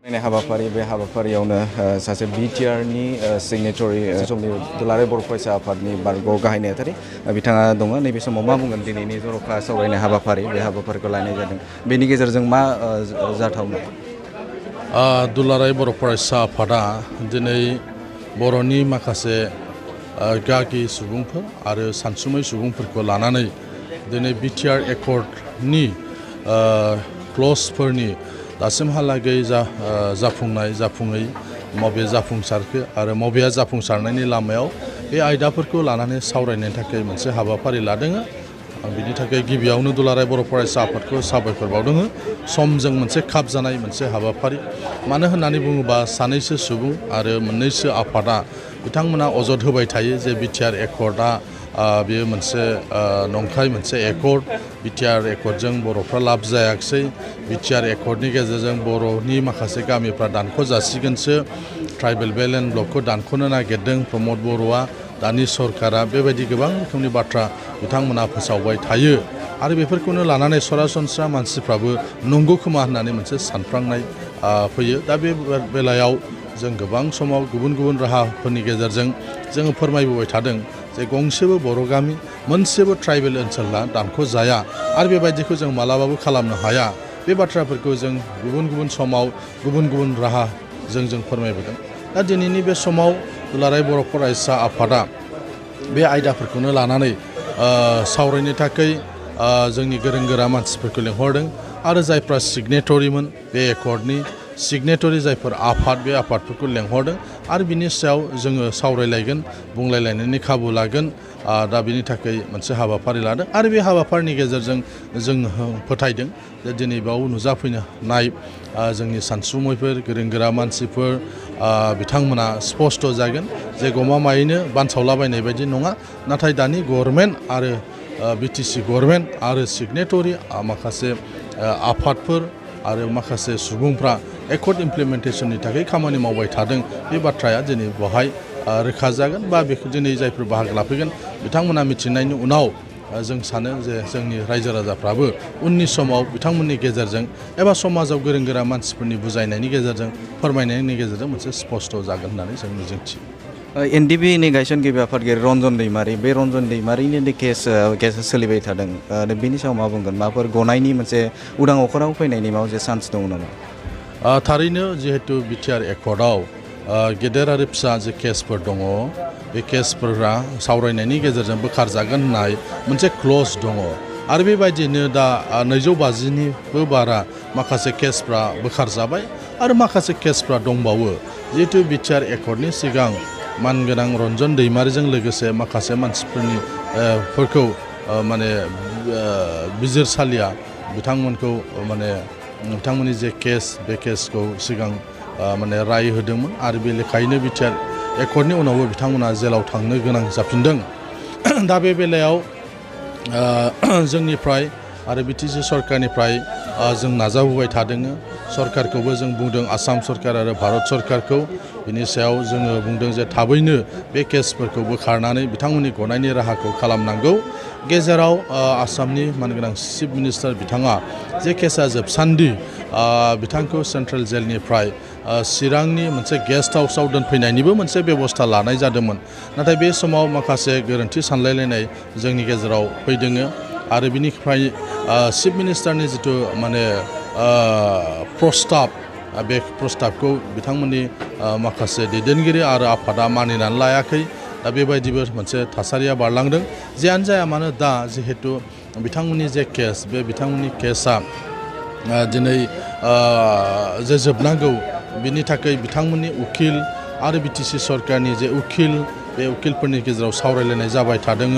हाबाफारि बे हाबाफारियावनो सासे बिटिआरनि सिगनेटरि समनि दुलाराय बर' फरायसा आफादनि बारग' गाहाय नेहाथारि बिथाङा दङ। नैबे समाव मा बुंगोन दिनैनि जर'खा सावरायनाय हाबाफारि बे हाबाफारिखौ लानाय जादों बेनि गेजेरजों मा जाथावना? दुलाराय बर' फरायसा आफादा दिनै बर'नि माखासे गागि सुबुंफोर आरो सानसुमै सुबुंफोरखौ लानानै दिनै बिटिआर एकर्डनि क्लजफोरनि दासिमहालागै जाफुङै मबे जाफुंसारखो आरो मबेया जाफुंसारनायनि लामायाव बे आयदाफोरखौ लानानै सावरायनायनि थाखाय मोनसे हाबाफारि लादों। बिनि थाखाय गिबियावनो दुलाराय बर' फरायसा आफादखौ साबायखर बावदों। समजों मोनसे खाब जानाय मोनसे हाबाफारि, मानो होननानै बुङोबा सानैसो सुबुं आरो मोननैसो आफादा बिथांमोना अजद होबाय थायो जे बिटिआर एकर्डआ बेयो मोनसे नंखाय मोनसे एकर्ड, बिटिआर एकर्डजों बर'फ्रा लाब जायाखिसै, बिटिआर एकर्डनि गेजेरजों बर'नि माखासे गामिफ्रा दानख' जासिगोनसो, ट्राइबेल बेल्ट एन्ड ब्लकखौ दानख'नो नागिरदों प्रमद बर'आ, दानि सरकारा, बेबायदि गोबां रोखोमनि बाथ्रा बिथांमोना फोसावबाय थायो आरो बेफोरखौनो लानानै सरासनस्रा मानसिफ्राबो नंगौ खोमा होननानै मोनसे सानफ्लांनाय फैयो। दा बे बेलायाव जों गोबां समाव गुबुन गुबुन राहाफोरनि गेजेरजों जोङो फोरमायबोबाय थादों जे गंसेबो बर' गामि, मोनसेबो ट्राइबेल ओनसोला दानख' जाया आरो बेबायदिखौ जों मालाबाबो खालामनो हाया। बे बाथ्राफोरखौ जों गुबुन गुबुन समाव गुबुन गुबुन राहाजों जों फोरमायबोदों। दा दिनैनि बे समाव दुलाराय बर' फरायसा आफादा बे आयदाफोरखौनो लानानै सावरायनो थाखाय जोंनि गोरों गोरा मानसिफोरखौ लेंहरदों आरो जायफ्रा सिगनेटरिमोन बे एकर्डनि सिगनेटरि जायफोर आफाद, बे आफादफोरखौ लेंहरदों आरो बिनि सायाव जोङो सावरायलायगोन, बुंलायलायनायनि खाबु लागोन। दा बिनि थाखाय मोनसे हाबाफारि लादों आरो बे हाबाफारिनि गेजेरजों जों फोथायदों जे दिनै बाव नुजाफैनाय जोंनि सानसुमैफोर, गोरों गोरा मानसिफोर बिथांमोना स्पस्ट' जागोन जे गमामायैनो बानसावलाबायनाय बायदि नङा, नाथाय दानि गभर्नमेन्ट आरो बिटिसि गभर्नमेन्ट आरो सिगनेटरि माखासे आफादफोर आरो माखासे सुबुंफ्रा एकर्ड इमप्लिमेन्टेसननि थाखाय खामानि मावबाय थादों, बे बाथ्राया दिनै बेवहाय रोखा जागोन बा बेखौ दिनै जायफोर बाहागो लाफैगोन बिथांमोना मिथिनायनि उनाव जों सानो जे जोंनि रायजो राजाफ्राबो उननि समाव बिथांमोननि गेजेरजों एबा समाजाव गोरों गोरा मानसिफोरनि बुजायनायनि गेजेरजों फोरमायनायनि गेजेरजों मोनसे स्पस्ट' जागोन होननानै जों मिजिंथियो। एनडिपिनि गायसनगिरि आफादगिरि रन्जन दैमारि, बे रन्जन दैमारिनि केस सोलिबाय थादों। बेनि सायाव मा बुंगोन? माबाफोर गनायनि मोनसे उदां अखराव फैनायनि माबा मोनसे चान्स दङ नामा? थारैनो जिहेतु बिटिआर एकर्डआव गेदेर आरो फिसा जे केसफोर दङ, बे केसफोरा सावरायनायनि गेजेरजों बोखारजागोन होननाय मोनसे क्लज दङ आरो बेबायदिनो दा 250निबो बारा माखासे केसफ्रा बोखारजाबाय आरो माखासे केसफ्रा दंबावो। जिहेतु बिटिआर एकर्डनि सिगां मानगोनां रन्जन दैमारिजों लोगोसे माखासे मानसिफोरनि फोरखौ माने बिजिरसालिया बिथांमोनखौ माने बिथांमोननि जे केस, बे केसखौ सिगां माने राय होदोंमोन आरो बे लेखायैनो बिटिआर एकर्डनि उनावबो बिथांमोना जेलाव थांनो गोनां जाफिनदों। दा बे बेलायाव जोंनिफ्राय आरो बिटिसि सरकारनिफ्राय जों नाजाबोबाय थादों। सरकारखौबो जों बुंदों, आसाम सरकार आरो भारत सरकारखौ, बिनि सायाव जोङो बुंदों जे थाबैनो बे केसफोरखौ बोखारनानै बिथांमोननि गनायनि राहाखौ खालामनांगौ। गेजेराव आसामनि मानगोनां चिफ मिनिस्टार बिथाङा जे केसा जोबसान्दि बिथांखौ सेन्ट्रेल जेलनिफ्राय चिरांनि मोनसे गेस्ट हाउसाव दोनफैनायनिबो मोनसे बेबस्था लानाय जादोंमोन, नाथाय बे समाव माखासे गोरोन्थि सानलायलायनाय जोंनि गेजेराव फैदों आरो बिनिफ्राय चिफ मिनिस्टारनि जिथु माने प्रस्ताब, बे प्रस्ताबखौ बिथांमोननि माखासे दैदेनगिरि आरो आफादा मानिनानै लायाखै। दा बेबायदिबो मोनसे थासारिया बारलांदों। जियानो जाया मानो दा जिहेतु बिथांमोननि जे केस, बे बिथांमोननि केसआ दिनै जे जोबनांगौ, बिनि थाखाय बिथांमोननि उकिल आरो बिटिसि सरकारनि जे उकिल, बे उकिलफोरनि गेजेराव सावरायलायनाय जाबाय थादों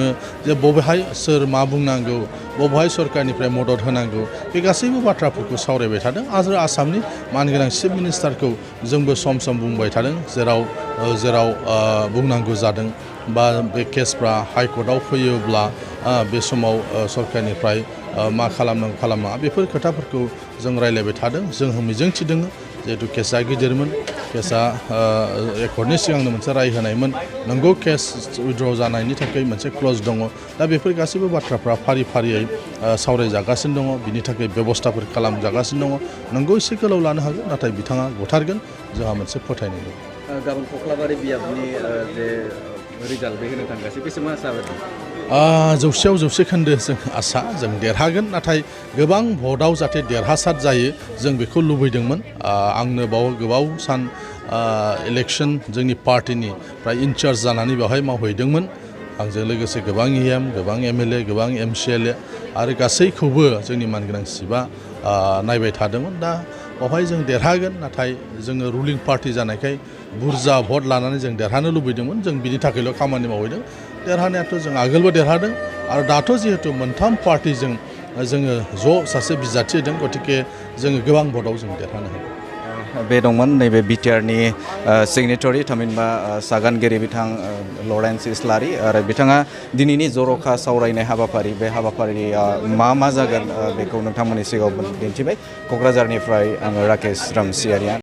जे बबेहाय सोर मा बुंनांगौ, बबेहाय सरकारनिफ्राय मदद होनांगौ, बे गासैबो बाथ्राफोरखौ सावरायबाय थादों आरो आसामनि मानगोनां चिफ मिनिस्टारखौ जोंबो सम सम बुंबाय थादों, जेराव बुंनांगौ जादों बा बे केसफ्रा हाइकर्टआव फैयोब्ला बे समाव सरकारनिफ्राय मा खालामनांगौ खालामनाङा, बेफोर खोथाफोरखौ जों रायज्लायबाय थादों। जों मिजिंथिदों जिहेतु केसा गिदिरमोन, केसा एकर्डनि सिगांनो मोनसे राय होनायमोन नंगौ केस उइथड्र जानायनि थाखाय मोनसे क्लज दङ दा बेफोर गासैबो बाथ्राफ्रा फारि फारियै सावरायजागासिनो दङ बिनि थाखाय बेबस्थाफोर खालामजागासिनो दङ नंगौ एसे गोलाव लानो हागौ नाथाय बिथाङा बुथारगोन जोंहा मोनसे फोथायनाय दं गाबोन कख्लाबारि बियाबनि जे रिजाल्ट बे होनो थांगासिनो बेसेबां आसा बायदि जौसेयाव जौसे खोन्दो जों आसा जों देरहागोन नाथाय गोबां भटआव जाहाथे देरहासार जायो जों बेखौ लुबैदोंमोन आंनो गोबाव सान इलेक्शन जोंनि पार्टिनिफ्राय इनचार्ज जानानै बेवहाय मावहैदोंमोन आंजों लोगोसे गोबां EM गोबां MLA गोबां MCLA आरो गासैखौबो जोंनि मानगोनां सिबा नायबाय थादोंमोन दा बेवहाय जों देरहागोन नाथाय जोङो रुलिं पार्टि जानायखाय बुरजा भट लानानै जों देरहानो लुबैदोंमोन जों बिनि थाखायल' खामानि मावहैदों देरहानायाथ' जों आगोलबो देरहादों आरो दाथ' जिहेतु मोनथाम पार्टिजों जोङो ज' सासे बिजाथि होदों गतिके जोङो गोबां भटआव जों देरहानो हायो बे दंमोन नैबे बिटिआरनि सिगनेटरि थामहिनबा सागानगिरि बिथां लरेन्स इस्लारि आरो बिथाङा दिनैनि जर'खा सावरायनाय हाबाफारि बे हाबाफारिया मा जागोन बेखौ नोंथांमोननि सिगाङाव दिन्थिबाय क'क्राझारनिफ्राय आङो राकेश रामसियारिया